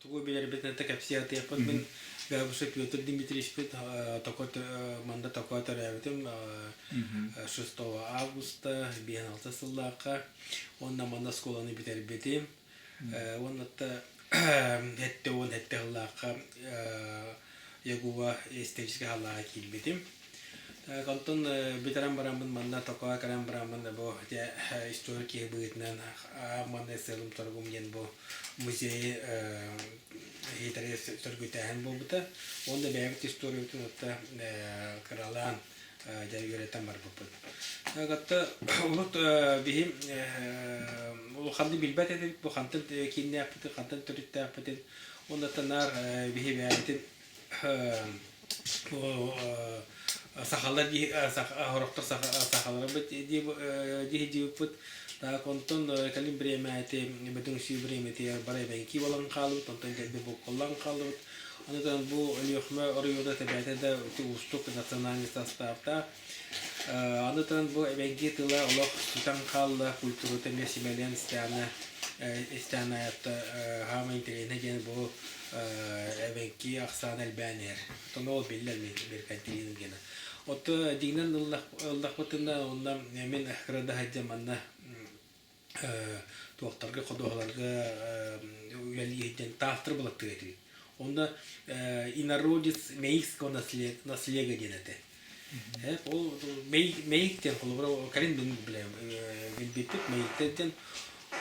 Тугу билэрбитин это кэпсии атыахпыт. Мин Габышев Петр Дмитриевичпит токо манда токо төрөөбүтүм 6 августа 56 сыллаахха уонна манна оскуоланы бүтэрбитим. Уонна 77 сыллаахха ЯГУ-га историческай халлааҕа киирбитим. Онтон бүтэрэн бараммын манна токоо кэлэн бараммын бу дьэ историк киһи быһыытынан манна сыалым соругум диэн бу музейы иһитэри сөргүтээһин буолбута. Уонна бэйэбит историябытын кытта кыралаан дьэ үөрэтэн барбыппыт. Кытта урут биһи улаханнык билбэт этибит бу хантан кииннээхпитин, хантан төрүттээхпитин. Уонна наар биһи бэйэбитин сахалар сорохтор сахаларбыт дии Так онтон кэлин бириэмэти бөдөҥсүү бириэмэтигэр бары эбэҥки буолан хаалбыт, онтон кэлби булкуллан хаалбыт. Онон бу Өлүөхүмэ оройуона тэбээтэ да уустук национальный составтаах. Аны туран бу эбэҥки тыла олох сүтэн хаалла, культурата эмиэ симэлийэн истэҕинэ истэҕинэ хаама интэриэһинэй диэн бу эбэҥки ахсаана элбээн иһэр. Оттон ол биллэр меркантилизм диэн. Отто дьиҥинэн ыллахпытына онно мин кыра да сылдьан манна туохтарга ходуһаларга үлэлии сылдьан таастары булаттыыр этибит. Онно инородец мейского наслега диэн этэ. Ол мэйик диэн холобура кэлин билбиппит мэйиктэр диэн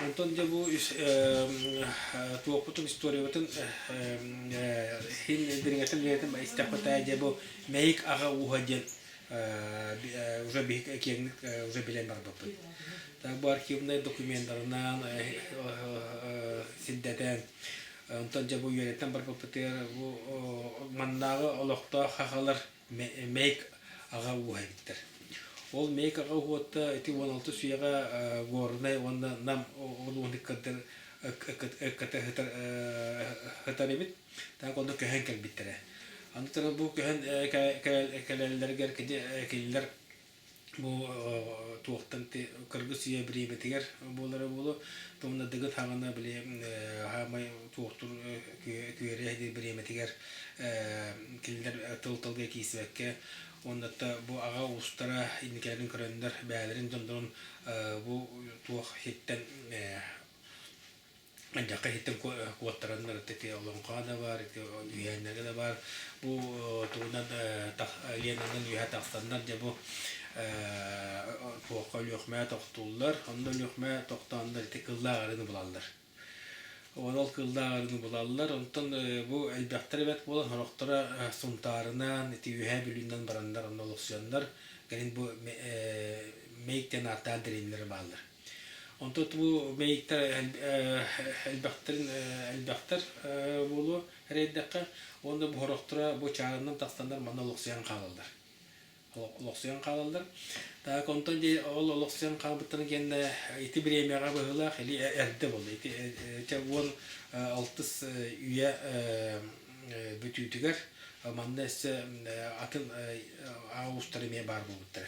онтон дьэ бу туохпутун историябытын иһин дириҥэтэн дириҥэтэн истэхпит дьэ бу мэйик аҕа ууһа диэн уже киэҥник уже билэн барбыппыт. Так бу архивнай докуменнарынан сирдэтэн онтон дьэ бу үөрэтэн барбыппытыгар бу маннааҕы олохтоох хахалар Мэйик аҕа ууһа эбиттэр. Ол Мэйик аҕа ууһуотта ити 16 үйэҕэ Горнай уонна Нам улууһун ыккардыр ыкката сытар эбит. Так онно көһөн кэлбиттэрэ. Аны туран бу көһөн кэлэллэригэр кинилэр бу туохтан кыргыс үйэ бириэмэтигэр буолара буолуо уонна дыгын хаҕына били хаамай туохтур күөрэ диир бириэмэтигэр кинилэр тыл тылга киирсибэккэ уонна бу аҕа уустара инникилэрин көрөннөр бэйэлэрин дьоннорун бу туох иһиттэн Дьахха иһиттэн куоттараннар ити олоҥхо да баар, ити үһээннэргэ да баар. Бу тугунан Ленанан үөһэ тахсаннар дьэ бу туохха Өлүөхүмэ тохтууллар. Онно Өлүөхүмэ тохтооннор ити кыллаах арыыны булаллар. Ол кыллаах арыыны булаллар. Онтон бу элбэхтэр эбэт буолан сорохторо Сунтаарынан, ити Үөһээ Бүлүүнэн бараннар онно олохсуйаннар кэлин бу Мэйик диэн ааттаан дэриэбинэлэр бааллар. Онтон бу мэйиктэр элбэхтэрин элбэхтэр буолуо эрэйдэххэ уонна бу сорохторо бу чаарынан тахсаннар манна олохсуйан хаалаллар. Олохсуйан хаалаллар. Так онтон дии ол олохсуйан хаалбыттарын кэннэ ити бириэмэҕэ быһыылаах или эрдэ буолла. Ити 16 үйэ бүтүүтүгэр манна өссө атын аҕа уустар эмиэ баар буолбуттара.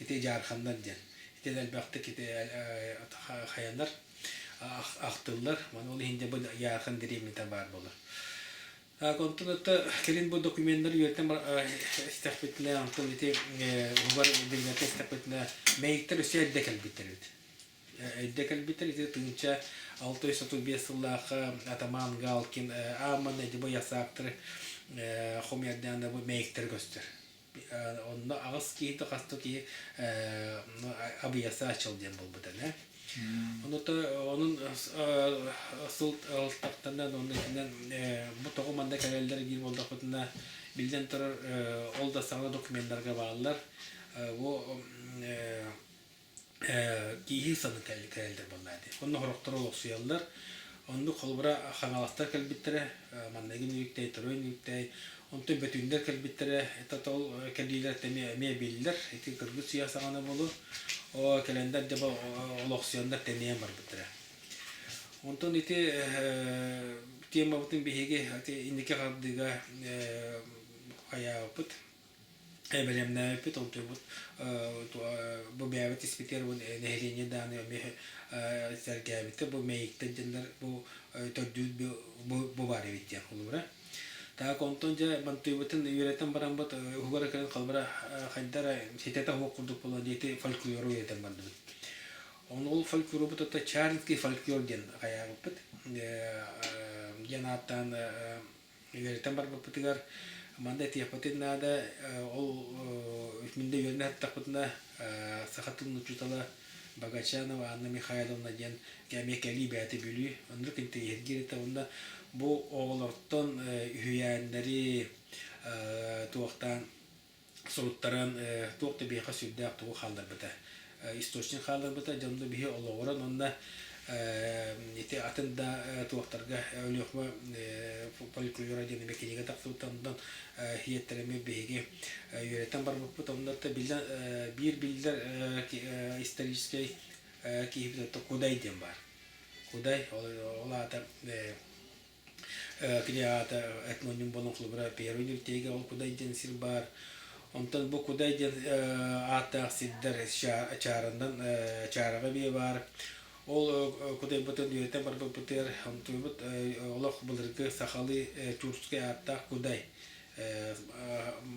Ити дьаарханнар диэн. Ити элбэхтик ити хайанар ахтыллар. Маны ол иһин дьэ бу Яархан дэриэбинэтэ баар буолар. Онтон это кэлин бу докуменнары үөрэтэн истэхпитинэ, онтон ити уһугар дириҥэтэ истэхпитинэ, мэйиктэр өссө эрдэ кэлбиттэр эбит. Эрдэ кэлбиттэр ити 1635 сыллаахха атаман Галкин аамман эти бу ясаактары хомуйардаан бу мэйиктэр көстөр. Онно аҕыс киһи хас да киһи абыйасаачыл диэн буолбута ээ. Онута онун сыл ылтахтанан онно итинэн бу тоҕо манна кэлэллэр диир буоллахпытына биллэн турар ол да саҥа докуменнарга бааллар. Бу кииһи саны кэлэллэр буоллаа дии. Онно сорохтор олохсуйаллар. Оннук холобура хаҥаластар кэлбиттэрэ, манныгын үүттэй, торуйун үүттэй, онтон бөтүүннэр кэлбиттэрэ, это ол кэлиилэр эмиэ эмиэ биллэр. Ити кыргыз сыйа саҕана буолуо. Оо, кэлэннэр дьэ олохсуйаннар тэнийэн барбыттара. Онтон ити темабытын биһиги инники хардыыга хайаабыппыт. Бэлэмнээбиппит, онтуйбут бу бэйэбит испитигэр бу нэһилиэнньэ даҕаны эмиэ сэргээбитэ. Бу Мэйиктэн дьоннор бу төрдүүр бу баар эбит диэн холобура. Так онтон дьэ мантыыбытын үөрэтэн бараммыт уһугара кэлэн холобура хайдара ситэтэ суох курдук буолан диэти фольклору үөрэтэн бардыбыт. Ону ол фольклорбут это Чаринский фольклор диэн хайаабыппыт. Диэн ааттаан үөрэтэн барбыппытыгар манна этиэхпитин наада ол мин да үөрэнэ сыттахпытына саха тылын учуутала Богачанова Анна Михайловна диэн эмиэ кэлии бэйэтэ Бүлүү оннук интэриэһиргиир этэ уонна бу оҕолортон үһүйээннэри туохтаан суруттаран туох да биһиэхэ сүрдээх тугу хаалларбыта источник хаалларбыта дьонно биһи олоҕуран уонна ити атын да туохтарга Өлүөхүмэ фольклора диэн эмиэ кинигэ тахсыбыта онтон иһиэттэр эмиэ биһиги үөрэтэн барбыппыт онно биллэн биир биллэр историческай киһибит Кудай диэн баар Кудай ол аата Кини аата этноним буолан холобура Первый Нюртейга ол Кудай диэн сир баар. Онтон бу Кудай диэн ааттаах сирдэр Чаарандан Чаараҕа эмиэ баар. Ол Кудайбытын үөрэтэн барбыппытыгар онтуйбут олох былыргы сахалыы тюркскай ааттаах Кудай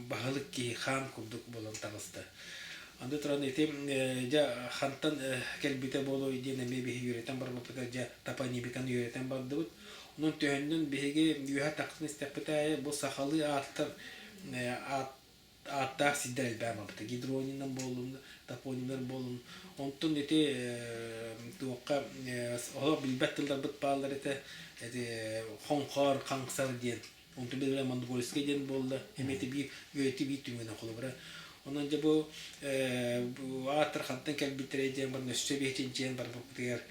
баһылык киһи хаан курдук буолан таҕыста. Аны туран ити дьэ хантан кэлбитэ буолуой диэн эмиэ биһиги үөрэтэн барбыппытыгар дьэ топонимиканы үөрэтэн бардыбыт. Онон төһөннөн биһиги үөһэ тахсан истэхпит аайы бу сахалыы ааттар аат ааттаах сирдэр элбээн барбыта. Гидронимнар буоллун, топонимнар буоллун. Онтон ити туохха олох билбэт тылларбыт бааллар этэ. Ити хоҥхоор, хаҥсар диэн. Онтон билбэт монгольскай диэн буолла. Эмиэ ити биир үөтү биир түмүгүнэн холобура. Онон дьэ бу ааттар хантан кэлбиттэрэй диэн баран өссө биһи чинчийэн барбыппытыгар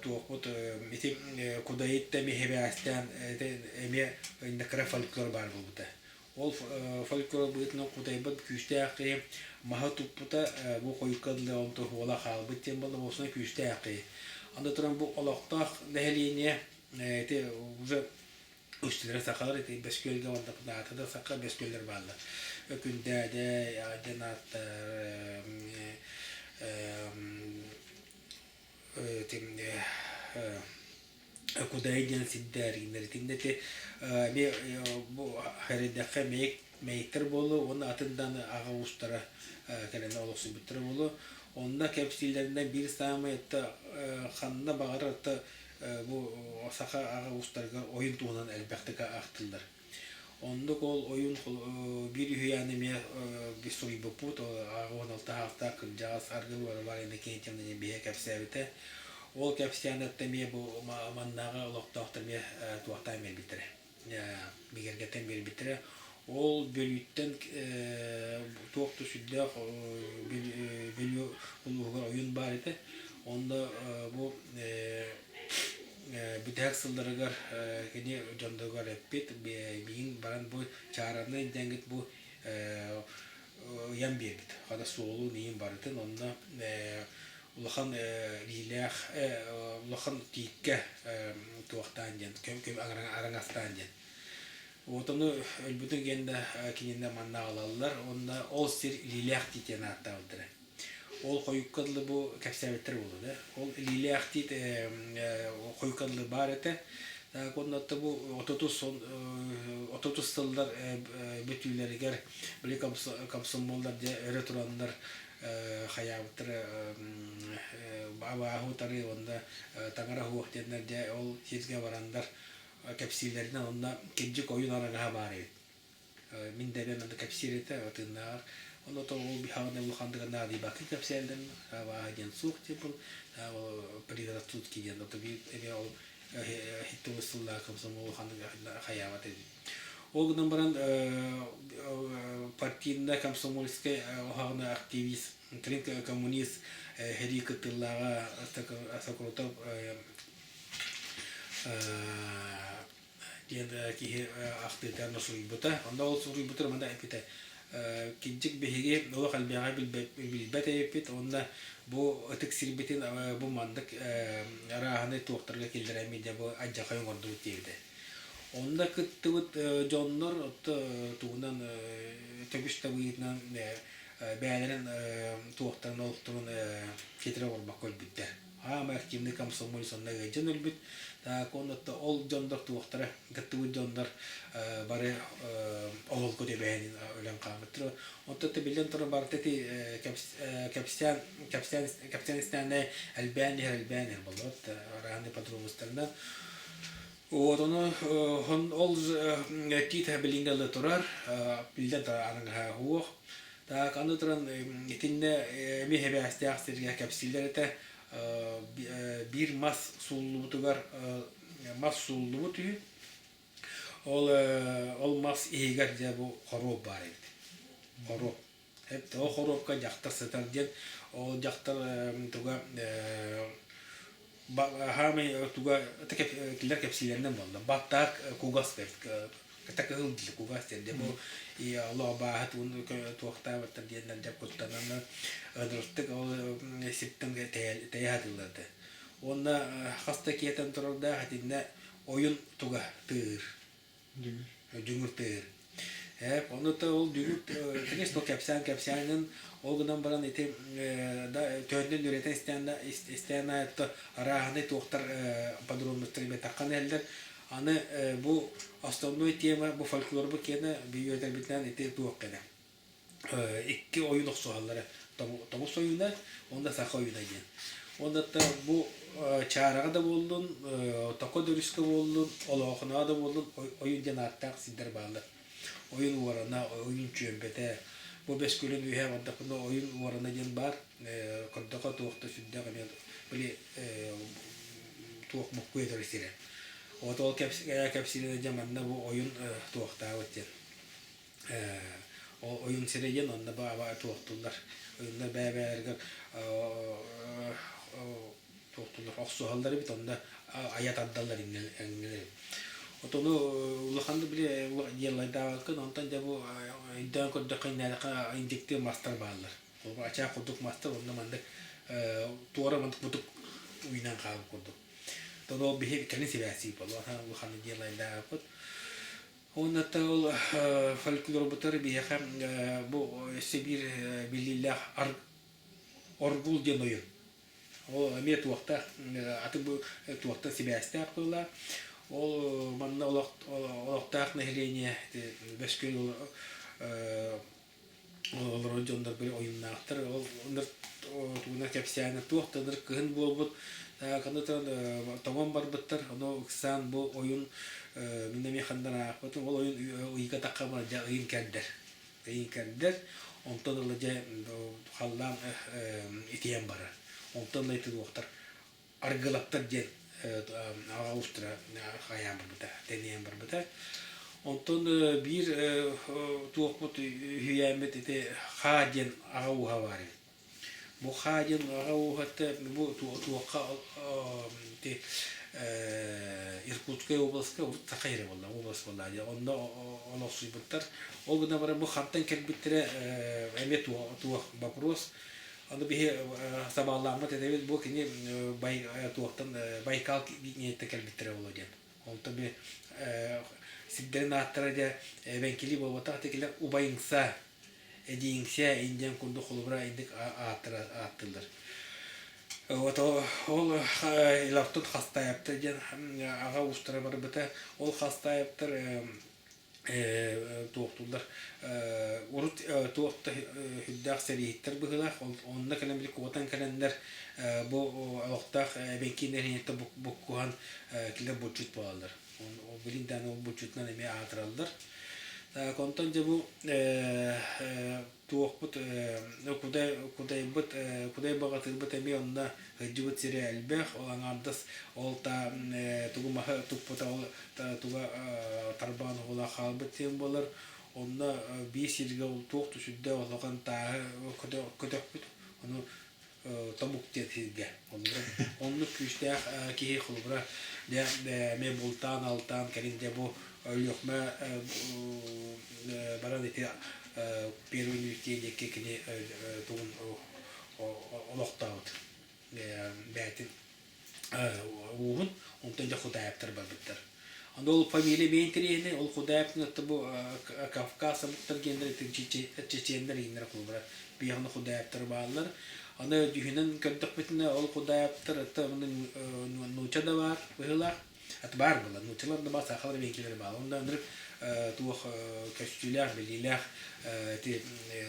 туохпут ити Кудайыт эмиэ сибээстээн эмиэ кыра фольклор баар буолбута. Ол фольклор быһыытынан Кудайбыт күүстээх киһи маһы туппута бу хойукка дылы онтон уола хаалбыт диэн буолла буолсуна күүстээх киһи. Аны туран бу олохтоох нэһилиэнньэ ити уже үстүлэрэ сахалар ити Бэс Күөлгэ бардахпытына аата да саха Бэс Күөллэр бааллар. Өкүндээдэ диэн ааттар Кудай диэн сирдэр итиннэ ити эмиэ бу сэрэйдэххэ мэйик мэйиктэр буолуо уонна атын даҕаны аҕа уустара кэлэн олохсуйбуттара буолуо. Онно кэпсииллэринэн биир саамай ханна баҕарар бу саха аҕа уустарыгар ойун туһунан элбэхтик ахтыллар. Оннук ол ойун биир үһүйээн эмиэ суруйбуппут 86 аахтаах кырдьаҕас Аргын Варвара Иннокентьевна диэн биһиэхэ кэпсээбитэ. Ол кэпсээнэттэн эмиэ бу маннааҕы олохтоохтор эмиэ туохтаан биэрбиттэрэ, бигэргэтэн биэрбиттэрэ. Ол Бүлүүттэн туох да сүрдээх Бүлүү улууһугар ойуун баар этэ. Онно бу бүтэһик сылларыгар кини дьонноргор эппит миигин баран бу чаараннай дэҥҥит бу ыйан биэрбит хата суолун иин барытын онно улахан илиилээх улахан тииккэ туохтаан диэн көм араҥастаан диэн вот ону өлбүтүн кэннэ кинини манна аҕалаллар уонна ол сир илиилээх тиит диэн ааттаабыттара. Ол хойукка дылы бу кэпсээбиттэр буолуо да. Ол илиилээх тиит хойукка дылы баар этэ. Так уонна бу отутус сыллар бүтүүлэригэр били комсомоллар дьэ өрө тураннар хайаабыттара абааһы утары уонна таҥара уһуох диэннэр дьэ ол сиргэ бараннар кэпсииллэринэн онно кирдьик ойуун араҥаһа баар эбит. Мин да эбэм аны кэпсиир этэ тыыннааҕар. Онно то ол биһаҕына улаханнык наадыйбакка кэпсээллэрин абааһы диэн суох диэн был предрассудки диэн ото биир эмиэ ол хиттубут сыллаах комсомол улаханнык хайаабат эбит. Ол гынан баран партийнай комсомольскай оһаҕына активист, коммунист сэрии кыттыылааҕа Сокрутов диэн киһи ахтыыта суруйбута. Онно ол суруйбутун манна эппитэ. Кирдьик биһиги олох элбэҕи билбэт эбиппит уонна бу ытык сирбитин бу маннык арааһынай туохтарга киллэрэммит дьэ бу алдьархай оҥордубут диэбитэ. Онно кыттыбыт дьоннор тугунан төгүс табыытынан бэйэлэрин туохтарын олохторун ситэрэ олорбокко өлбүттэр. Аама активный комсомолец онно ыалдьан өлбүт. Так онно ол дьоннор туохтара кыттыбыт дьоннор бары оһолго түбэһэн өлөн хаалбыттар. Онтон биллэн турар барыта ити кэпсээн кэпсээн кэпсээн истээнэ элбээн иһэр буоллар арааны подробностарынан. Вот ону ол тиит билиҥҥэ ыла турар, биллэн турар аныгыһа уох. Так аны туран итиннэ эмиэ эбээстээх сиргэ кэпсииллэр этэ. Биир мас сууллубутугар мас сууллубут үһү. Ол ол мас иһигэр дьэ бу хоруоп баар эбит. Хоруоп. Ол хоруопка дьахтар сытар диэн ол дьахтар туга хаамай туга кинилэр кэпсиилэринэн буолла. Баттаах кугас кыта кыһыл диир кугас диэн дьэ бу олоо бааһы тугун туохтаабаттар диэннэр дьэ куттанан ынырыктык ол сиртэн тэйэ сатыыллар этэ. Уонна хас да киэтэн турардаах итиннэ ойун туга тыыр. Дүҥүр тыыр. Ону да ол дүҥүр конечно кэпсээн кэпсээнин ол гынан баран ити да төһөннөн үөрэтэн истээн да истээн аайытта арааһынай туохтар подробностар бэтаххан иһэллэр. Аны бу основной тема бу фольклорбут киэнэ үөрэтэрбитинэн ити туох кэнэ икки ойуун охсуһаллара тоҥус ойууна уонна саха ойууна диэн. Уонна бу Чаараҕа да буоллун, Токо да өрүскэ буоллун, Олоохунаҕа да буоллун ойуун диэн ааттаах сирдэр бааллар. Ойуун уорана, ойуун чүөмпэтэ. Бу бэс күөлүн үөһэ бардахпына ойуун уорана диэн баар. Көрдөххө туох да сүрдээх эмиэ били туох буккуйа турар сирэ. Вот ол кэпсиирэ дьэ манна бу ойуун туохтаабыт диэн. Ол ойуун сирэ диэн онно баба туохтуллар. Ойууннар бэйэ-бэйэлэригэр туохтуллар охсуһаллар эбит онно айа тардаллар иҥнэлэр. Отону улаханнык били дьыалайдаабаккын онтон дьэ бу өйдөөн көрдөххө иннээтэххэ индиктии мастар бааллар. Холобур ачаах курдук мастар онно маннык туора маннык курдук уйунан хаалбыт курдук. Оттон ол биһи кэлин сибээстиир буолуо улаханнык дьыалайдаабыт. Уонна ол фольклорбутар биһиэхэ бу өссө биир биллиилээх оргул диэн ойун. Ол эмиэ туохтаах аты бу туохтан сибээстээх быылаах. Ол манна олохтоох нэһилиэнньэ Бөскүөл олорор дьоннор били ойуннаахтар. Ол тугунан кэпсээнэ туох да ынырык кыһын буолбут. Ханна тоҥон барбыттар. Ону ыксаан бу ойун мин эмиэ ханна аахпытым. Ол ойун ыйга тахха дьэ ыйын кэрдэр. Ыйын кэрдэр. Онтон ыла дьэ халлаан итийэн барар. Онтон ыла ити аргылаттар диэн аҕа уустара хайаан барбыта, тэнийэн барбыта. Онтон биир туохпут үһүйээммит ити хаа диэн аҕа ууһа баар эбит. Бу хаа диэн аҕа ууһата бу туохха ити Иркутскай областка урут Саха сирэ буолла, область буолла диэн онно олохсуйбуттар. Ол гынан баран бу хантан кэлбиттэрэ эмиэ туох вопрос. Аны биһи сабаалааммыт этэбит бу кини туохтан Байкал киниэттэн кэлбиттэрэ буолуо диэн. Онтон би сирдэрин ааттара дьэ эбэҥкилии буолбатах тикилэр Убайыҥса, Эдииҥсэ индиан курдук холобура инник ааттара ааттыыллар. Вот ол Илартун Хастаевтар диэн аҕа уустара барбыта. Ол Хастаевтар туохтууллар урут туох да сүрдээх сэрииһиттэр быһыылаах онно кэлэн били куотан кэлэннэр бу олохтоох эбэҥкии нэһилиэнньэттэн буккуһан кинилэр булчут буолаллар билин даҕаны ол булчутунан эмиэ аатыраллар. Так онтон дьэ бу туохпут кудай кудайбыт кудай баҕатыырбыт эмиэ онно сылдьыбыт сирэ элбэх ол аҥаардас ол та тугу маһы туппута ол туга тарбаан уһулаах хаалбыт диэн буолар онно биир сиргэ ол туох да сүрдээх улахан тааһы көтөхпүт ону тобук диэн сиргэ оннук күүстээх киһи холобура дьэ эмиэ бултаан алтаан кэлин дьэ бу Өлүөхүмэ баран ити первый университет диэки кини тугун олохтообут бэйэтин ууһун онтон дьэ Хутаевтар барбыттар. Аны ол фамилия бэйэ интэриэһинэй, ол Худаевтын отто бу Кавказ омуктар геннэр чеченнэр ииннэр холобура биэҕини Худаевтар бааллар. Аны дьүһүнэн көрдөхпүтүнэ ол Худаевтар отто нууча да баар быһыылаах. Ат баар буолла, нуучалар да баар, сахалар бэйэкилэр баар. Онно ынырык туох көстүүлээх, билиилээх ити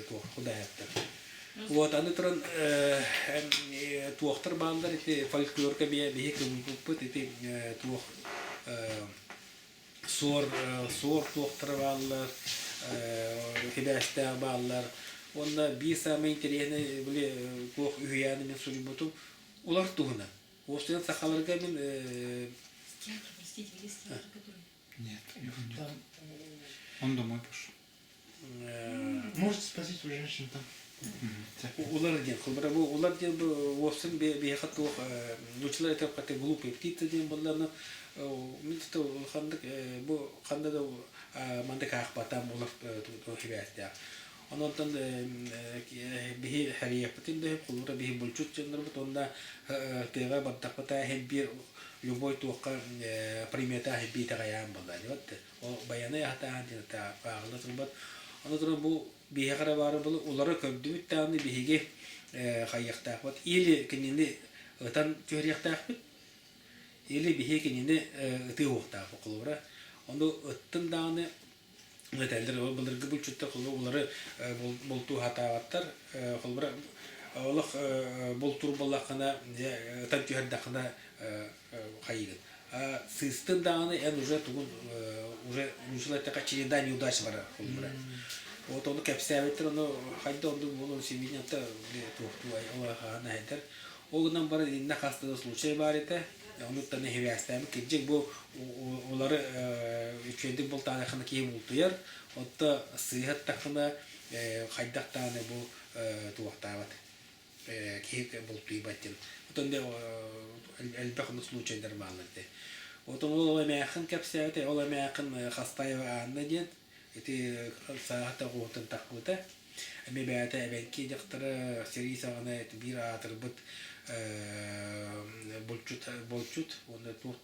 туох Худаевтар. Вот аны туран туохтар бааллар ити фольклорга биһи кыбыппыт ити туох суор суор туохтара бааллар сибээстээх бааллар уонна биир саамай интэриэһинэй били туох үһүйээни мин суруйбутум улар туһунан уопсайынан сахаларга мин Стенки, простите, где стенки, которые? Нет, его нет. Там... Он домой пошел. Можете спросить у женщин там. Улар диэн, холобура бу улар диэн бу уопсун биһиэхэ туох нууччалар этэр хата глупые птицы диэн буолларына мин то улаханнык бу ханна да маннык аахпатаам улар сибээстээх. Онон биһи хэрийэппитин да холобура биһи булчут дьоннорбут уонна тыаҕа бардахпыта иһин биир любой туохха примета биир итэҕэйээн буолла Ол байанай аһатааһын диэн ааҕылла турбат. Ону туран бу биһиэхэ эрэ баары булу улары көрдүбүт даҕаны биһиги хайыахтаахпыт. Или кинини ытан түһэриэхтээхпит, или биһиги кинини ытыы уохтаахпыт холобура. Ону ыттын даҕаны этэллэр ол былыргы булчуттар холобура улары бултуу сатаабаттар. Холобура олох бултуур буоллаххына ытан түһэрдэххинэ хайыгын. Сыыстын даҕаны эн уже тугун уже нууччалар эттэххэ череда неудач барар холобура. Вот ону кэпсээбиттэр ону хайда оннук буолуон сибиинньата туохтуу хаһан эһэтэр. Ол гынан баран иннэ хаста да случай баар этэ. Онуттан эһибээстээбит кирдьик бу улары үчүгэйдик бултаатаххына киһи бултуйар. Отто сыыһаттаххына хайдах даҕаны бу туохтаабат. Киһи бултуйбат диэн. Отон да элбэх оннук случайдар бааллар этэ. Отон ол эмээххин кэпсээбитэ, ол эмээххин Хастаева Анна диэн ити сааһыта оҕуһутун тахпыта. Эмиэ бэйэтэ эбэҥки дьахтара сэрии саҕана биир аатырбыт булчут булчут уонна туох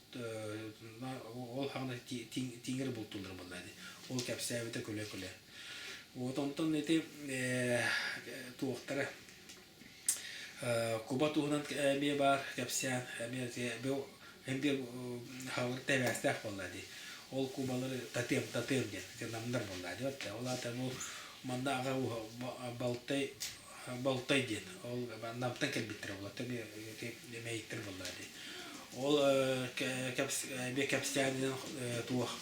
ол хаҕына тииҥэр бултууллар буолла ини. Ол кэпсээбитэ күлэ-күлэ. Вот онтон ити туохтара Куба туһунан эмиэ баар кэпсээн эмиэ эмиэ хаалыр тэбээстээх буолла дии. Ол кубалары татыам татыам диэн ити намнар буолла дии вот ол аата бу манна аҕа балтай балтай диэн ол намтан кэлбиттэрэ буолла ити мэйиктэр буолла дии. Ол эмиэ кэпсээнинэн туох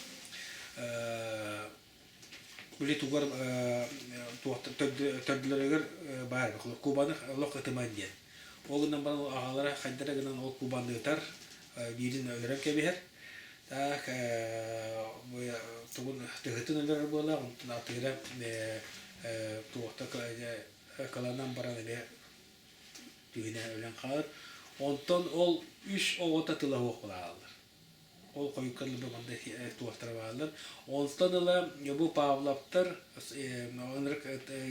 Били тугар төрдүлэригэр баар Кубаны олох ытыман диэн. Ол гынан баран аҕалара хайдара гынан ол Кубаны ытар, биирин өлөрөн кэбиһэр. Так тугун тыһытын өлөрөр буолла, онтон атыыра туохта кыланан баран эмиэ түһүнэ өлөн хаалар. Онтон ол үс оҕото тыла суох буолааллар. Ол хойукка дылы манна туохтара бааллар. Онтон ыла бу Павловтар ынырык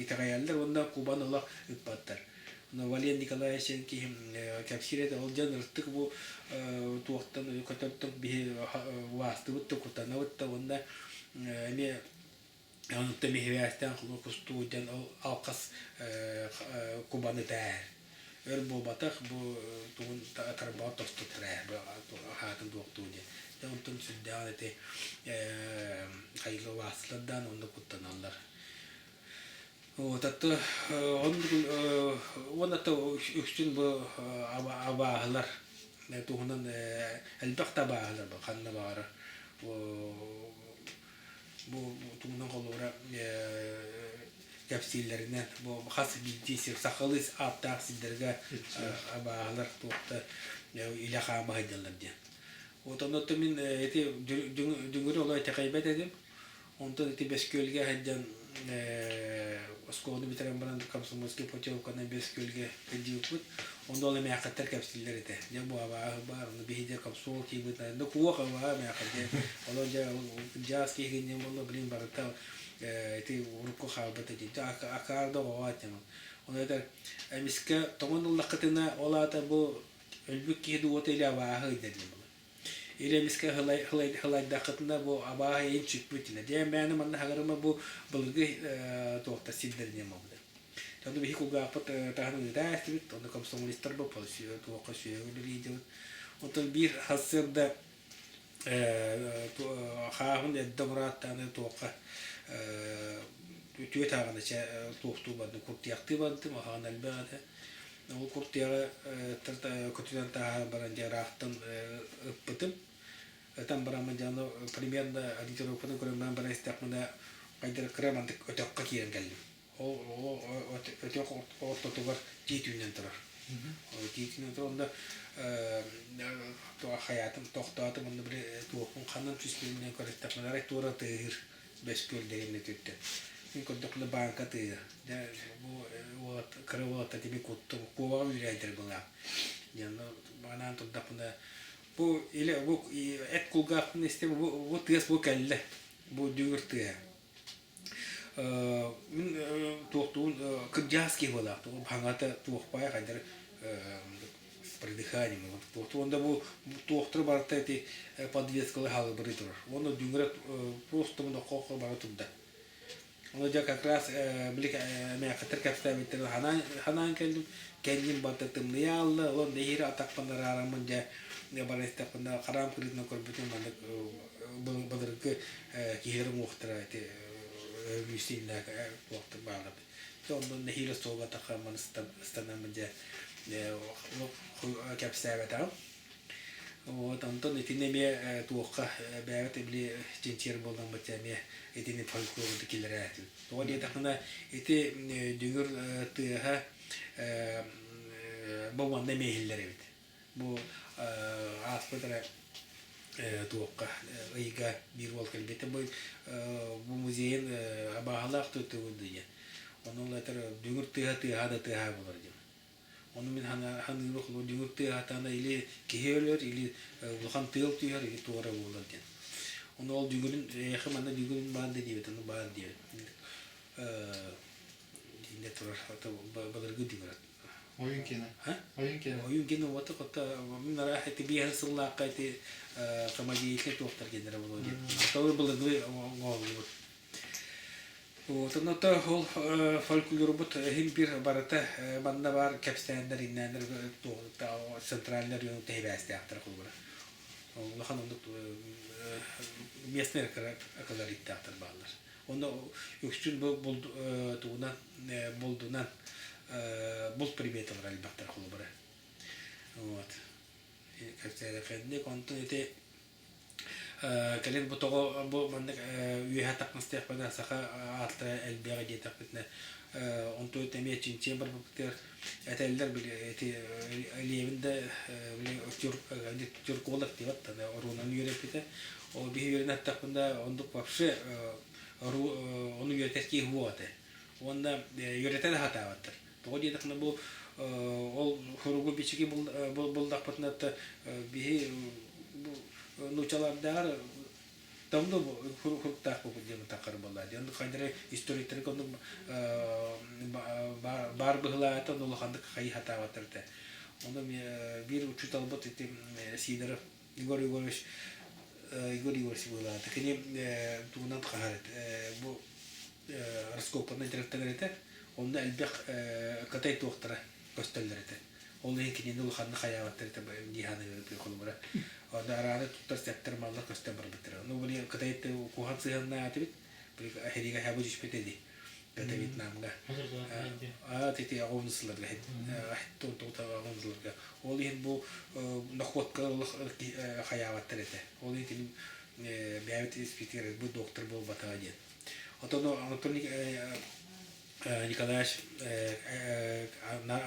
итэҕэйэллэр уонна Кубан ыла ыппаттар. Вален Николаевич диэн киһи кэпсиир этэ, ол дьон ырытык бу туохтан көтөртөн биһи убаастыбыт да куттанабыт да уонна эмиэ онтон биһибээстээн кустуу диэн ол алхас кубаны тээр. Өр буолбатах бу тугун тарбаҕа тостуттар ээ хаатын туохтуу диэн. Дьэ онтон сүрдээҕин ити хайыла убаастылар даҕаны онно куттаналлар. Вот аты уонна үксүн бу абааһылар туһунан элбэх да абааһылар ханна баҕарар Бу тугунан холобура кэпсииллэринэн бу хас биирдии сир сахалыы ааттаах сирдэргэ абааһылар туохта илэ хаама сылдьаллар диэн. Вот онно мин ити дүҥүрү олох итэҕэйбэт этим. Онтон ити Бэскүөлгэ сылдьан оскуоланы бүтэрэн баран комсомольскай путевканан Бэскүөлгэ сылдьыбыппыт. Онно ол эмээххиттэр кэпсииллэр этэ. Дьэ бу абааһы баар, ону биһи дьэ комсомол киирбит, ну куох абааһы эмээххин дьэ. Олор дьэ дьаас киһигин диэн буолла, блин барыта ити урукку хаалбыт дии. Дьэ акаар да оҕоҕо этим. Ону этэр эмискэ тоҥон ыллаххытына ол аата бу өлбүт киһи дууһата или абааһы ыйдар диэн буолар. Или эмискэ хылайдаххытына бу абааһы эйин сүппүт динэ. Дьэ мээнэ манна хагарыма бу былыргы туохта сирдэринэн буолбута. Онно биһи кулгаахпыт таһынан ыытаа истибит, онно комсомолистар бу туохха сүөһү үлэлиидибит. Онтон биир сарсыарда хааһын эрдэ бурааттааны туохха үтүө тааҕына чэ туохтуу бардым, куртуйахтыы бардым, аһаҕын элбэх этэ. Ол куртуйаҕы көтүтэн тааһан баран дьэ ыраахтан ыппытым. Ытан бараммын дьэ ону примерно ориентировканы көрөн баран баран истэхпинэ хайдах кыра мантык өтөххө киирэн кэллим. Ол өтөх ортотугар тиит үүнэн турар. Тиит үүнэн турар онно хайаатым тохтоотум онно били туохпун ханан түспүтүнэн көрүстэхпинэ арай туора тыаһыыр бэс күөл дэгиннэ түттэ. Мин көрдөхпүнэ бааҥка тыаһа. Дьэ бу уолат кыра уолаттар тими куттум куобаҕа үүрээйдэр былаах. Дьэ онно анаан турдахпына бу илэ бу эт кулгаахпын истэ бу бу тыас бу кэллэ. Бу дүҥүр тыаһа. Мин туохтуун кырдьаас киһи буолаах хаҥата туохпай хайдар придыханием туохтуун да бу туохтара барыта ити подвескалы хаалыбырыы турар уонна дүҥүрэ просто хо бара турда ону дьэ как раз били мээххиттэр кэпсээбиттэрин ханаан ханаан кэллим кэнним барыта тымныйа аалла ол нэһиирэ атахпын араараммын дьэ бара истэхпинэ хараам кырыытынан көрбүтүм маннык былыргы киһилэр уҥуохтара ити өлүүсүннээх туохтар бааллар. Онно нэһиилэ суолга тахаммын ыстанаммын дьэ кэпсээбэтэҕим. Вот онтон итини эмиэ туохха бэйэбит били чинчийэр буолламмыт эмиэ итини фольклору киллэрээтим. Тоҕо диэтэххинэ ити дүҥүр тыаһа бу уонна эмиэ иһиллэр эбит. Бу ааспыт эрэ туохха ыйга биир уол кэлбитэ. Бу бу музейын абааһылаах тутугун диye. Ону ол этэр дүҥүр тыаһа тыаһа да тыаһа буолар диэн. Ону мин ханыыбы холу дүҥүр тыаһатана или киһи өлөр, или улахан тыал түһэр, или туора буолар диэн. Ону ол дүҥүрүн эйиэхэ манна дүҥүрүн баар да диэбит, ону баар диэбит. Динде турар былыргы дүҥүр. Ойун киэнэ. Ойун киэнэ. Ойун киэнэ уота хотта мин араах ити биэһэн сыллаахха ити самодеятельный туохтар диэннэрэ буолуо диэн. Тоҕо былыргы оҥоһуллубут. Вот, онно ол фольклорбут иһин бир барыта манна баар кэпсээннэр иннээннэр центральный район тэһибээстээхтэр холобура. Улахан оннук местный колориттаахтар бааллар. Онно үксүн бу тугунан булдунан булт приметалара элбэхтэр холобура. Вот. Кэпсээдэхэнник онтон ити кэлин бу тоҕо бу маннык үөһэ тахмастыахпына саха ааттара элбэҕэ диэтэхпитинэ онту эмиэ чинчийэн барбыппытыгар этэллэр били ити Левин да били тюрколог диэбэт оруунан үөрэппитэ ол биһи үөрэнэ аттахпына оннук вообще ону үөрэтэр киһи суох этэ уонна үөрэтэ да сатаабаттар тоҕо диэтэххинэ бу ол суругу бичиги буллахпытына биһи нуучалардааҕар давно хуруктаах буолбут диэн таххар буолла диэн хайдары историктары оннук баар быһылаата улаханнык хайыы сатаабаттар этэ ону биир учууталбыт ити Сидоров Егор Егорович Егор Егорович быһылаата кини тугунан хаһар бу раскопканан дьарыктанар этэ онно элбэх кытай туохтара көстөллөр этэ ол иһин кинини улаханнык хайаабаттар этэ дии саныыбын холобура онно арааны туттар сэптэр маллар көстөн барбыттара ну били кытай куһаҕан сыһыаннаах этибит били эһиригэ хэбу түспүт эди это Вьетнамга тити оҕун сылларга сылларга ол иһин бу находка хайаабаттар этэ ол иһин кини бэйэбит испитигэр бу доктор буолбатаҕа диэн Отон Анатолий Николаевич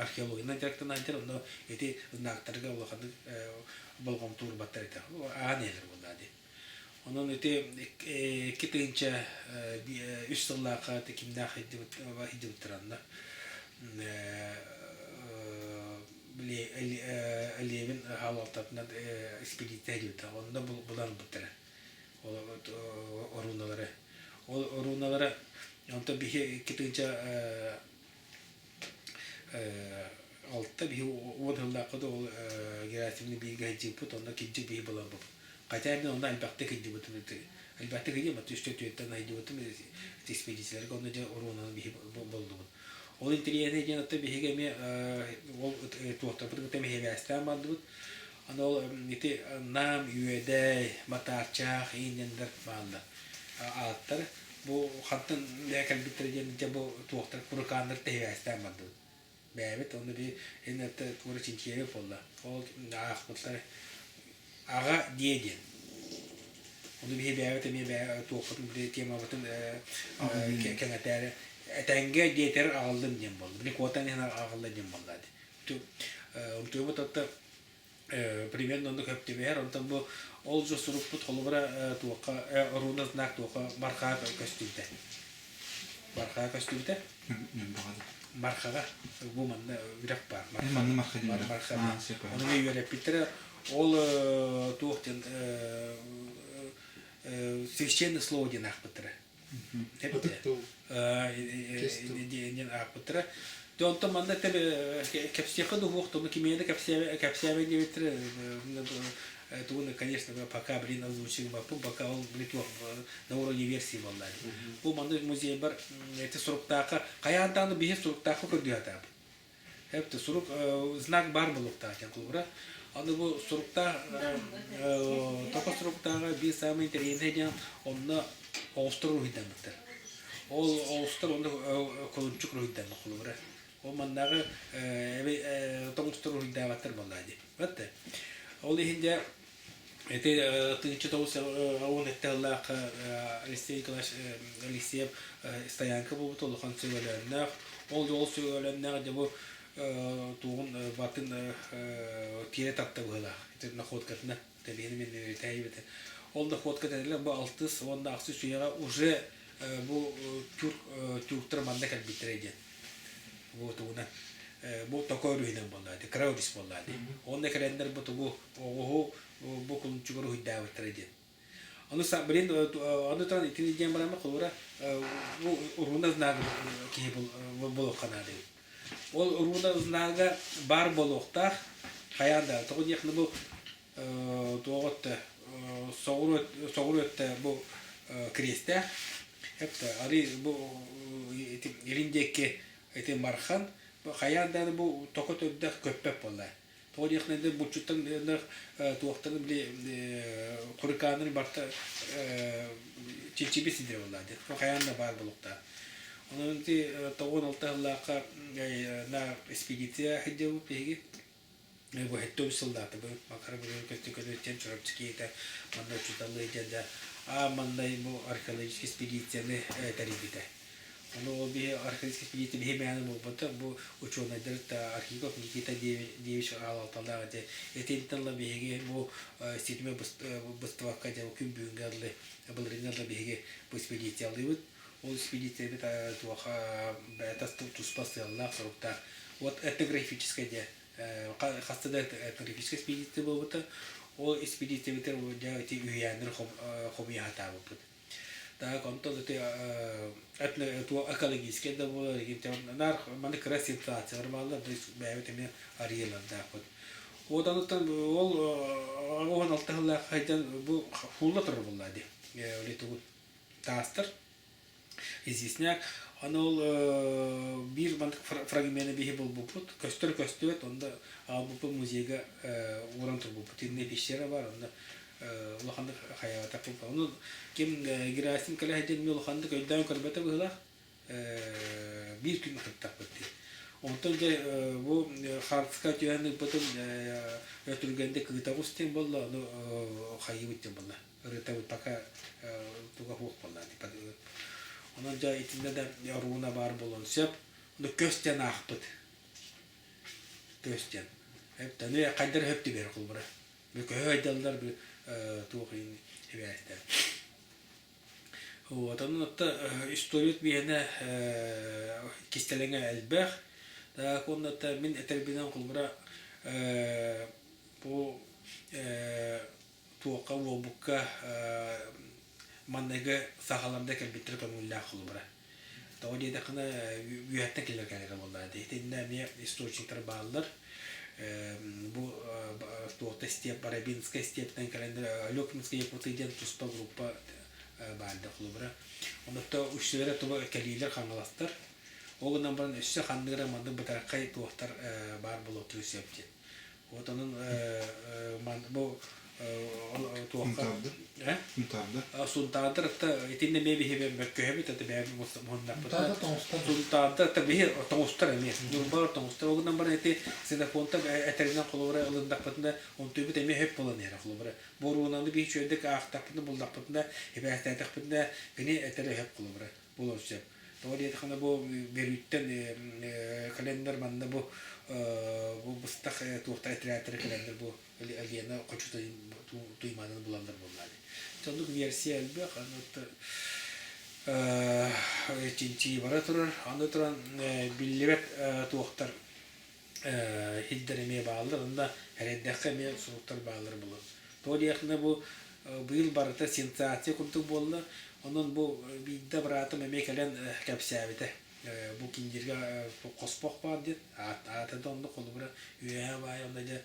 археологиянан дьарыктанааччы, онно ити знактарга улаханнык болҕомто уурбаттар этэ. Аан иһэлэр буоллаа дии. Онон ити 2003 сыллаахха ити кимнээх сылдьыбыттар онно били Левин хаалалтатынан экспедиция сылдьыбыта. Онно булан ылбыттара. Оруналары. Ол оруналары онтон биһи 2006 биһи 10 сыллаахха да ол Герасимны бииргэ сылдьыппыт, онно кирдьик биһи буларбыт. Хотя мин онно элбэхтик ыйдыбытым элбэхтик ыйдым, үстэ түөртэн ыйдыбытым экспедицияларга онно дьэ оруонан биһи боллубут. Ол интэриэһинэй диэн оттон биһиги эмиэ ол туохтарбытын кытта эмиэ бардыбыт. Аны ол ити Нам, Үөдэй, Матаарчаах, ииннэннэр бааллар ааттар. Бу хантан кэлбиттэрэ диэн дьэ бу туохтар курыкааннар тэһибээстээн бардыбыт. Бэйэбит онно би иннэтэ туора чинчийэбит буолла. Ол аахпыттар аҕа диэ диэн. Ону биһи бэйэбит эмиэ бэйэ туохпутун били темабытын кэҥэтээри этэҥҥэ диэтэр аҕаллым диэн буолла. Били куотан иһэн аҕалла диэн буолла. Умтуйбут отто примерно оннук хөп түбэһэр. Онтон бу ол же сурукпут холобура туохха руна знак туохха бархаа көстүүтэ. Бархаа көстүүтэ. Мархаҕа бу манна үрэх баар. Манна Марха диэн Марха. Ону үөрэппиттэрэ. Ол туох диэн священное слово диэн аахпыттара. Диэн аахпыттара. Дьэ онтон манна кэпсиэххэ дуһуох, тону кимиэнэ кэпсээбэ диэбиттэрэ тугун, конечно, пока, блин, озвучиваппын, пока ол туох на уровне версии буолла. Бу манна музейбар эти суруктаахха хайаан даҕаны биһи суруктаахха көрдүһэтаабыт. Эпте сурук знак бар буолуохтаах диэн холобура. Аны бу суруктаах токо суруктааҕа биир саамай интэриэһинэй диэн онно оҕустар уруһуйдаммыттар. Ол оҕустар онно кулунчук уруһуйдаммыт холобура. Ол маннааҕы тоҥустар уруһуйдаабаттар буоллаа дии. Вот Ол иһин дьэ ити 1997 сыллаахха Алексей Николаевич Алексеев стоянка буолбут улахан сөбөлөөннөөх. Ол ол сөбөлөөннөөх дьэ бу туоҕун батын тиэрэ тарта быһыылаах. Ити находкатына тэбиһини мен үөтэйбитэ. Ол находка тэлэлэр бу алтыс уонна ахсыс үйэҕэ уже бу тюрк тюрктар манна кэлбиттэрэ диэн. Бу тугунан бу токо өрүһүнэн буолла ити кыра өрүс буолла ди. Онно кэлэннэр бу тугу оҕуһу бу кулунчугар уһуйдаабыттара диэн. Ону блин ону туран итини диэн бараммы холура бу уруна знага киһи буолуохха наада эбит. Ол уруна знага баар буолуохтаах хайаан да тоҕо диэххинэ бу туох өттө соҕуруу соҕуруу өттө бу кириэстээх эптэ арый бу ити илин диэки ити мархан хайаан даҕаны бу токо төрдөх көппөт буолла тоҕо диэххинэ буччуттан туохтан били хурикаанын барта чиччиби сидирэ буолла диэн хайаан да баар буолуохтаах онон ити тоҕуон алта сыллаахха на экспедиция сылдьыбыт биһиги Бу сэттэ сыллаата бу Макар Григорьевич көстө Чурапчы киһитэ манна учууталлыы диэн да аа маннай бу археологическай экспедицияны тэрийбитэ. Ону ол биһи археологическай экспедиция биһи мээнэ буолбата бу учуонайдар да Архипов Никита Деевич аалалталаах этэ. Итинтэн ыла биһиги бу ситимэ быстыбакка дьэ күн бүгүҥҥэ дылы былырыыҥҥа дылы биһиги бу экспедициялыыбыт. Ол экспедициябит туоха бэйэтэ туспа сыаллаах-соруктаах. Вот этнографическай диэ хаста да этнографическай экспедиция буолбута. Ол экспедициябитигэр дьэ ити үһүйээннэри хомуйа сатаабыппыт. Так, онтон ити экологическай да буолар, наар маны кыра ситуациялар бааллар, бэйэбит эмиэ арыйалардаахпыт. Вот онуттан ол 16 сыллаах хайдан бу хуулла турар буолла дии. Өле тугун таастар известняк аны ол биир маннык фрагмены биһи булбуппут көстөр көстүбэт онно аҕалбыппыт музейга ууран турбуппут иннэ пещера бар онно улаханнык хайаабатахпыт ону ким Герасим кэлэ сылдьан эмиэ улаханнык өйдөөн көрбөтө быһыылаах биир күн ытыктаппыт дии онтон дьэ бу хаартыска түһэн ыыппытым өтүргэнде кыытабыс диэн буолла ону хайыыбыт диэн буолла ырытабыт пока туга суох буолла онон дьэ итиннэ да оруна баар буолуон сөп ону көс диэн аахпыт көс диэн эптаны хайдар хөп түбэр холбура көһө айдаллар туох эбээстээх вот онон отто историят биһиэнэ кистэлэҥэ элбэх так уонна мин этэрбинэн холбура бу туохха уолбукка манныгы сахаларда кэлбиттэрэ көҥүллээх холобура. Тоҕо диэтэххинэ үөһэттэн кэлэр кэлэрэ буоллаа дии. Итиннэ эмиэ источниктар бааллар. Бу Туохта степ, Барабинскай стептэн кэлэннэр Алекминскай якуты диэн туспа группа баарды холобура. Оннотто үксүлэрэ туба кэлиилэр хаҥаластар. Ол гынан баран өссө ханнык эрэ маннык бытархай туохтар баар буолуохтарын сөп диэн. Вот онон бу туохха Сунтаардар. Сунтаардар ата итиннэ эмиэ биһи мөккөһөбүт ата бэйэбит муһуннаппыт. Сунтаардар ата биһи тоҥустар эмиэ. Ньурбалар тоҥустар. Ол гынан баран ити Ксенофонта этэринэн холобура ылындахпытына онтуйбут эмиэ хөп буолан иһэр холобура. Боруонаны биһи үчүгэйдик аахтахпытына буллахпытына ибээстээтэхпитинэ кини этэрэ хөп холобура буолуон сөп. Тоҕо диэтэххинэ бу Бөрүүттэн кэлэннэр манна бу бу быстах туохта этэрээттэрэ кэлэннэр бу Лена хочута туймаанын булаллар буоллаҕа дии. Оннук версия элбэх, аны чинчийии бара турар. Аны туран биллибэт туохтар иһирдэр эмиэ бааллар, онно эрэйдэххэ эмиэ суруктар бааллар булар. Тоҕо диэххинэ бу быйыл барыта сенсация курдук буолла. Онон бу биирдэ быраатым эмиэ кэлэн кэпсээбитэ. Бу киндиргэ хоспох баар диэн, аата да онно холобура үөһээ баай онно дьэ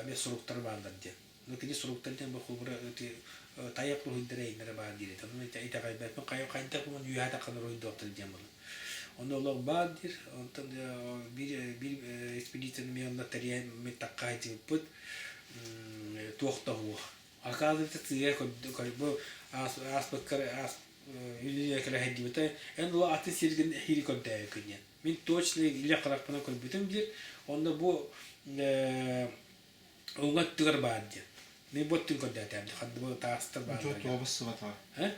эмиэ суруктар бааллар диэн. Ну кини суруктар диэн бу холобура тайах уруһуйдара эйнэрэ баар диир этэ. Ону итэҕэйбэппин хайдах буолан үөһээ таххан уруһуйдуохтар диэн буолар. Онно олох баар диир. Онтон биир биир экспедицияны мен онно тэрийэн мен тахха сылдьыбыппыт. Туох да суох. Оказывается, сыыйа бу ааспыккар үлүнэ кэлэ сылдьыбыта. Эн ол аты сиргин эһиил көрдөөбүккүн диэн. Мин точно илэ харахпынан көрбүтүм диир. Онно бу уҥа өттүгэр баар диэн. Мин бу өттүн көрдөөтөөм ханна бу таастар бааллар. Туобас сыбатаҕа.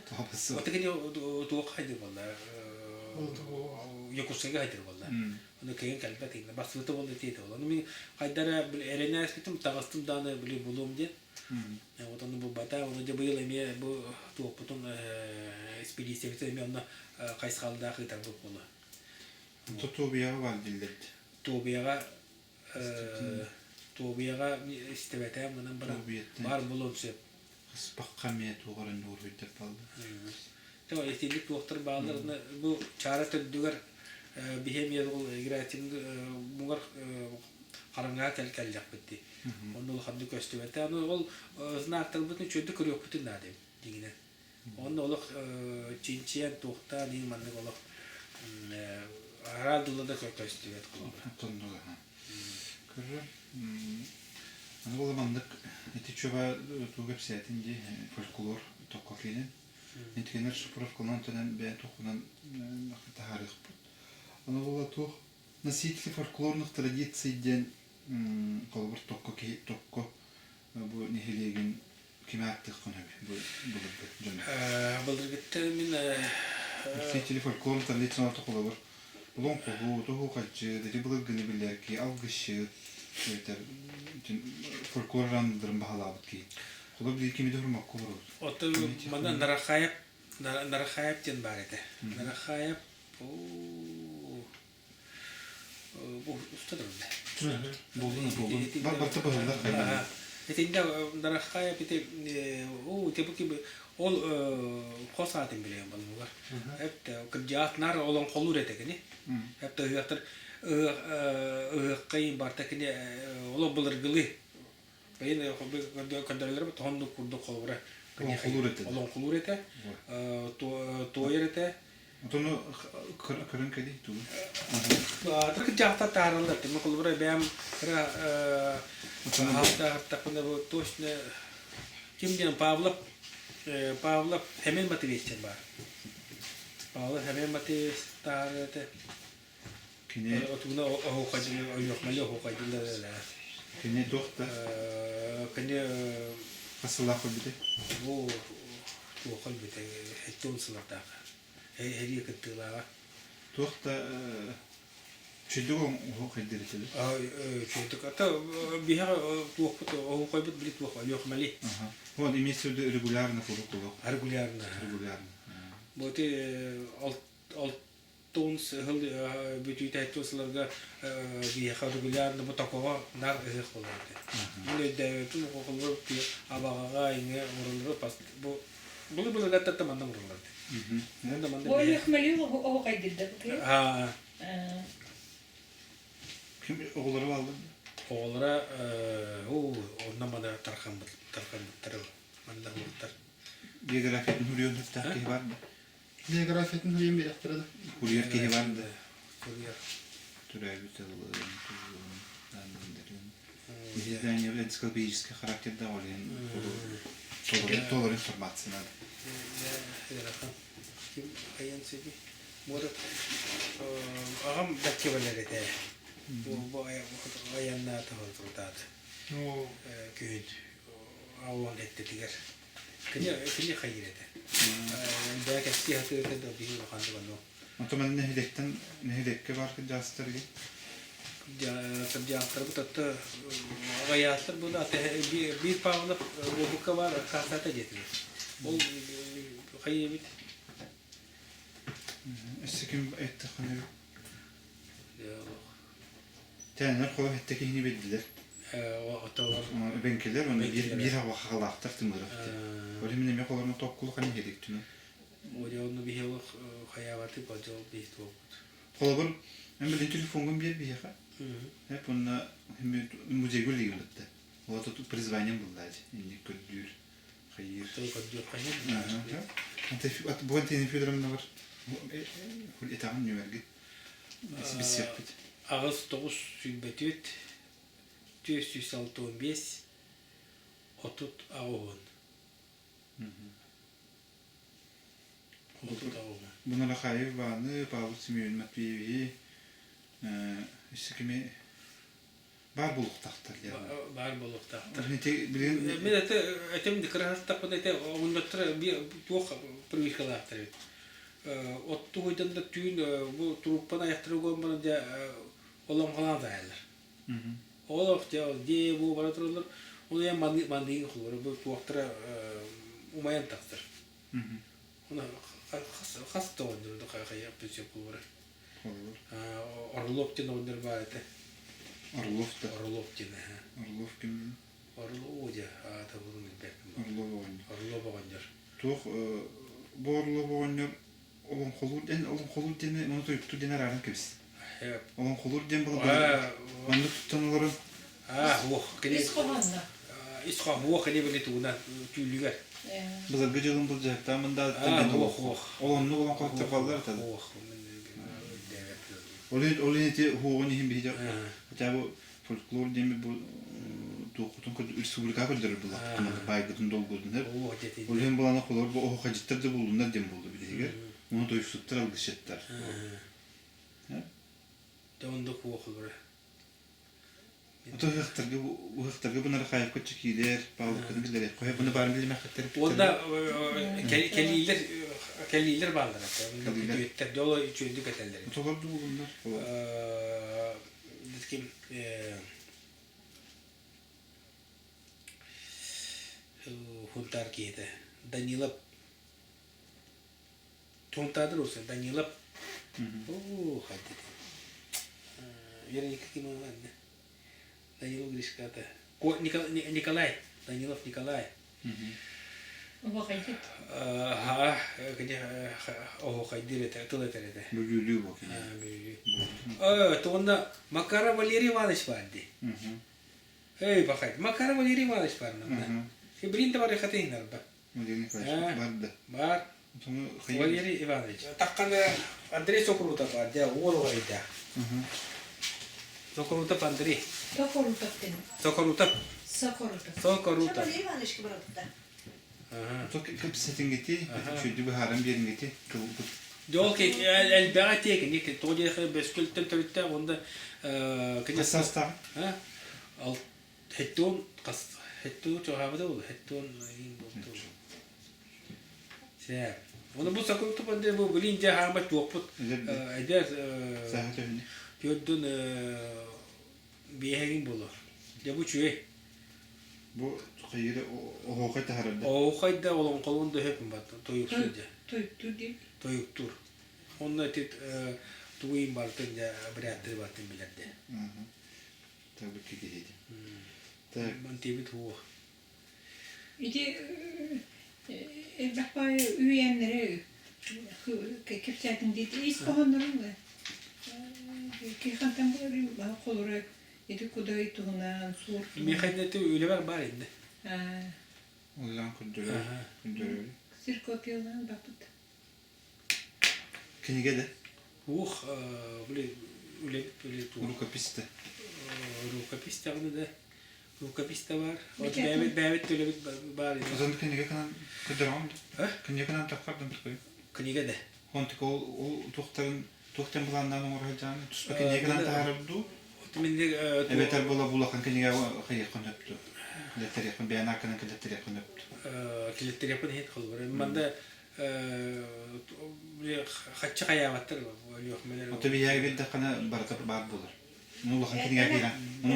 Туобас сыбат. Ота кини туох хайдыр буолла? Якутскайга хайдыр буолла. Ону кыйын кэлбэт иҥнэ. Бассыбыта буолла тиэтэ буолла. Ону мин хайдара эрэнэ ааспытым таҕыстым даҕаны били булуом диэн. Вот ону булбата. Ону дьэ быйыл эмиэ бу туохпутун экспедициябытын эмиэ онно хайысхалдаах ыытарбыт буолла. Туобуйаҕа баар дииллэр. Туобуйаҕа Туобуйаҕа истибэтэм гынан баран баар буолуон сөп. Хаспахха эмиэ туох эрэ нуоруйдар бааллар. Итинник туохтар бааллар бу чаара төрдүгэр биһи эмиэ ол играетин муҥар хараҥаҕа кэл кэллэхпит дии. Онно улаханнык көстүбэтэ. Аны ол знактарбытын үчүгэйдик көрүөхпүтүн наада эбит дьиҥинэн. Онно олох чинчийэн туохтаан иһин маннык олох араадылла да көстүбэт холобура. Тоннуга. Көрө. Аны була маннык ити чуба туу кэпсээтин дии фольклор токко киинин. Итигенер шифровкаланан төнөн бэйэ тухунан таһаарыахпыт. Аны була туох носители фольклорных традиций диэн холобур токко киһи токко бу нэһилиэгин Кими ааттыаххын сөбүй бу былыргы дьону? Былыргыттан мин Носители фольклор традиционал холобур олоҥхоһу, туһуохайчы, ити былыргыны билэр киһи, алгысчыт, эбэтэр фольклор жанрдарын баһылаабыт киһи. Холобур, биир кими да хормокко олоробут. Оттон манна Нарахаев Нарахаев диэн баар этэ. Нарахаев бу уста турда. Буоллун, буоллун. Барта быһыллар хайдах. Итиннэ Нарахаев ити оо ити бу ол хос аатын билиэн баллылар. Эп кырдьаат нар олоҥхолуур этэ кини. Эп ыһыахтар ыһыахха барта кини олох былыргылыы Бэйин көрдөрөллөр тоһоннук курдук холобура Олоҥхолуур этэ. Олоҥхолуур этэ. Туойар этэ. Отону көрөн кэлий тугу? Кырдьаахтар таараллар. Тимир холобура бэйэм кыра хаалтаахтахпына бу точно ким диэн Павлов Павлов Хэмин Матвеевич диэн баар. Павлов Хэмин Матвеевич таарар этэ. Кини Отугуна оһуохайдыыр, ойуохмали оһуохайдыыллар элэ. Кини туох да Кини хас сыллаах өлбүтэй? Бу туох өлбүтэй? 70 сыллардаах. Эрии кыттыылааҕа. Туох да үчүгдүк оһуохайдыыр этилэр. Үчүгдүк. Ата биһиэхэ туохпут оһуохайбыт били туох ойуохмали. Вот имеется в виду регулярно куруук олох. Регулярно. Регулярно. Бу ити туун сыл бүтүүтэ сылларга биһиэхэ регулярно бу такого наар ыһыах буолар этэ. Мин өйдөөбүтүм оҕолор абаҕаҕа иҥэ оҥороллоро бу былы былыргаттан манна оҥороллор этэ. Манна манна Бу Өлүөхмэлии оһуохайдыырда бу Аа Ким оҕолоро бааллар? Оҕолоро оо Онно-маны тарҕаммыт тарҕаммыттар манна уһуктар. Биографиятын суруйуон сөптөөх киһи бар да? Биографиятын суруйан биэриэхтэрэ да? Курьер киһи бар да? Курьер. Төрөөбүт тылын, тугун, данныйдарын. Издание энциклопедический характердаах ол иһин толору информация надо. Ыарахан. Ким айан сөбүй? Буорат аҕам бэркэ билэр этэ. Бу айаннаата турдаата. Күһүн аҕуон эттэтигэр. Кини кини хайыр этэ. Бэйэ кэпсии сатыыр этэ да биһи улахан дьоно. Онтон манна нэһилиэктэн нэһилиэккэ баар кырдьаҕастаргын? Кырдьаҕастарбыт отто аҕыйааттар була биир Павлов уопукка баар аккаастаата диэтилэр. Ол хайы эбит? Өссө ким эттэххинэ Тээнэр холо этте киһини билдилэр. Эбэҥкилэр уонна биир биир хахалаахтар тымырах. Ол иһин эмиэ холорно токкулухан иһилик түнэ. Одионну биһи олох хайаабаты бодьол биһи туолбут. Холобур, эн билин телефоҥҥун биэр биһиэхэ. Эп уонна музейга үлэлиигин бытта. Ол тут призванием буллаачы. Инник көрдүүр, хайыыр. Тыл көрдүүр хайыыр. Бу Антонина Федоровна бар. Этаҕын нүмерги. Биссиэхпит. 8 9 24 465 30 80. Буналахаев Иваны, Павел Семенович Матвеевиһи өссө кими баар буолуохтаахтар баар буолуохтаахтар. Мин это этим кыраһастахпын это оҕонньоттор туох привычкалаахтар эбит. Отту хуйдан да түүн бу труппан айахтары уган баран дьэ олоҥхолоон таайаллар. Олох дьэ дьиэ бу бара тураллар. Ол я мандыгын холоро бу туохтара умайан тахсар. Хас да оҕонньор хайа сөп буолара. Орлов диэн оҕонньор баар этэ. Орлов да? Орлов диэн Орлов ким? Орлов дьэ аата булун билбэппин. Орлов оҕонньор. Орлов оҕонньор. Туох бу Орлов оҕонньор олоҥхолуур диэн олоҥхолуур диэни ону тойуктуур диэн арааран кэбис. Олоҥхолуур диэн була маннык туттан олорон Аа, уох, кини Ис хоһоонно. Ис хоһоон уох кини били тугунан түүлүгэр. Былыргы дьылын былдьаһыктаан мындааттан диэн уох уох. Ол оннук олоҥхоттор баллар этэ. Уох. Ол ол ити хуоҕун иһин биһиги хотя бы фольклор диэн бу туоххутун республика көрдөрөр була баайгытын долгутун ол иһин булана холор бу оһохадьыттар да буллуннар диэн буолду биһиги уну тойуксуттар алгысчыттар Дьэ оннук уох олоро. Ото ыһыахтарга ыһыахтарга бунары хаайыкка чекиилэр, павловканы биллэрэр. Хоһо буну баарын билимэххиттэр. Уонна кэлиилэр кэлиилэр бааллар. Күтүөттэр дьоло үчүгэйдик этэллэр. Отолор дуулуннар. Ким Хунтаар киһитэ Данилов Хунтаадыр усын Данилов Оо, хайдат. Вероника Кимова Данилов Гришката. Николай, Данилов Николай. Оһохайдыт. Ха, кини оһохайдыр этэ, тыл этэр этэ. Бүлүүлүү бу кини. Бүлүү. Туонна Макара Валерий Иванович бар ди. Эй, бахай, Макара Валерий Иванович бар манна. Блин, товарищ хатыйнарба. Валерий Николаевич бар да. Бар. Валерий Иванович. Тахханы Андрей Сокрутов бар, дьэ, уол оҕойда. Сокрутов Андрей. Сокрутов диэн. Сокрутов. Сокрутов. Сокрутов. Валерий Иванович барытта. Кэпсэтиҥҥити, үчүгэйдик быһааран биэриҥҥити тылбыт. Дьол элбэҕи тиэкини тоҕо диэхэ бөскүлтэн төрүттээх уонна кини састаах. Хеттуон хас хеттуон чугаһаабыта буолуо хеттуон иин буолту Сээ. Оны бу сокун тупанде бу билин дьэ хаамат туохпут эдэр Саха төһүнэ. Түөрдүн биэһэгин буолуо. Дьэ бу үчүгэй. Бу хайыра оһуохай таһарар да. Оһуохай да олоҥхолуун да өһөпүн бат тойуксур дьэ. Тойуктур диэн. Тойуктур. Онно ити тугу иин бартын дьэ бряттыры бартын билэрде. Табыкки киһи. Так. Мантибит хуо. Ити элбэх баайы үүйэннэри кэпсээтин диэти ис хоһооннорун кихантан булар холура. Ити кудай туһунан, суор туһунан. Миэхэ ити үлэбэр баар инде. Улаан көрдөрөр, көрдөрөр. Сир копиялаан баппыт. Кинигэ да? Ух, били үлэ үлэ туох. Рукопись да. Рукопись даҕаны да. Рукопись да бар. Вот бэйэбит бэйэбит төлөбүт баар. Озон кинигэ канан көрдөрөҕүн да? Кинигэ канан таххардым такой. Кинигэ да. Онтук ол ол туохтарын туохтан былааннаан оҥоро сылдьаҕын туспа кинигэ канан таһаарар дуу? Эбэтэр була булахан кинигэ хайыаххын сөптүү. Килэттэриэхпин бэйэн ааккынан килэттэриэххин өптүү. Килэттэриэхпин иһит холбор. Манда хаччы хайаабаттар Өлүөхүмэлэр. Ото биһиэхэ билдэххинэ барыта баар буолар. Ну улахан кинигэ киирэн. Ону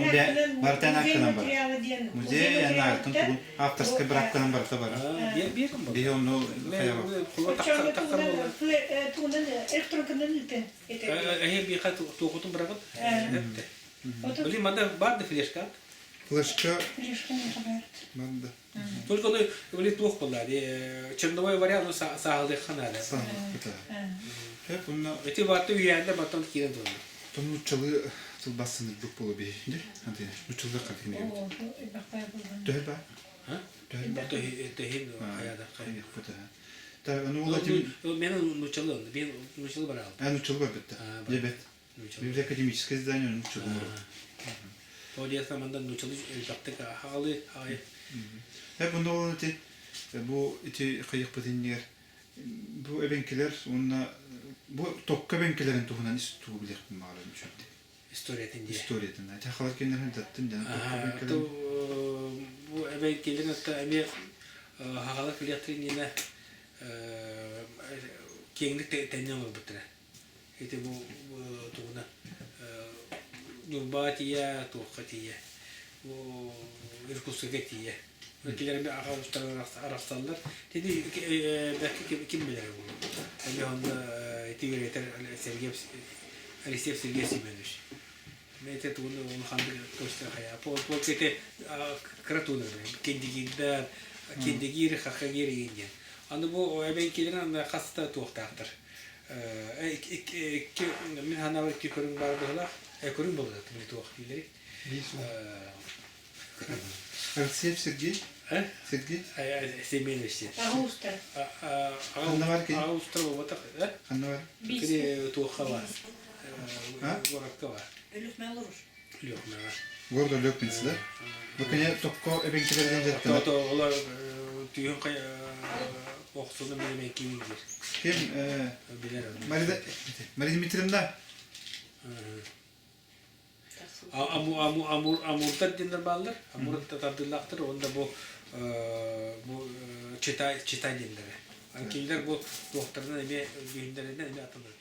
барыта эн ааккынан барар. Музей эн ааккын тугун авторскай быраапканан барыта барар. Биһи ону хайаабат. Тугунан электронканан ыытан Эһи биэхэ туохутун быраҕын. Блин, манда бар да флешка. Флешка. Флешка не Манда. Только ну, блин, туох буолла черновой вариант сааһылыахха наада. Хеп онно Эти баатты үйээнде баттан киирэн турар. Том нуччалыы тылбассынырбыт буолу биһи. Антина, нуччалыы хатыгын Төһө ба? Төһө ба? Төһин хайада. Так, ну ол этим Мен нуччалыы, мен нуччалыы бараал. А нуччалыы барбытта. Дебет. Библия академическое издание нуччалыы То диэсэ мандан нуччалыы элбэхтик хаҕалы аҕай. Э бу ол ити бу ити хайыхпыт иннигэр бу эбэҥкилэр уонна бу токко эбэҥкилэрин туһунан тугу билиэхпин баҕарабын үчүгэй. Историятын дии. Историятын. Сахалар кинилэрин таттым дьон токко эбэҥкилэрин. Бу эбэҥкилэрин отто эмиэ хаҕалар кэлиэхтэрин иннинэ киэҥник тэнньэн олорбуттара. Ити бу тугуна Ньурбаҕа тиийэ, туохха тиийэ, бу Иркутскайга тиийэ. Кинилэр аҕа уустарынан арахсаллар. Ити бэркэ ким билэрэ буолуо. Эмиэ онно ити үөрэтэр Сергей Алексеев Сергей Семенович. Ити тугун улаханнык точно хайа. Пол ити кыра тугун Кендигирдэр, Кендигир, Хахагир диэн. Аны бу эбэҥкилэрин хас да туохтаахтар. Икки мин санаабар икки көрүҥ баар быһыылаах. Көрүҥ буолла туох дииллэрий? Алексеев Сергей? Сергей? Семенович. Аҕа уустара. Ханна бар кини? Аҕа уустара буолбатах. Ханна бар? Кини туохха бар? Городка бар. Өлүөхмэ олорор. Өлүөхмэҕэ. Город Өлүөхмэнс да? Бу кини токко эбэҥкилэринэн дьарыктанар. То олор түйүн охсуну мен кимин диир. Ким? Билэр. Мария Дмитриевна. Амурдар диэннэр бааллар. Амур тардыылаахтар уонна бу бу чита чита диэннэрэ. Кинилэр бу туохтарынан эмиэ дьүһүннэринэн эмиэ атыллар.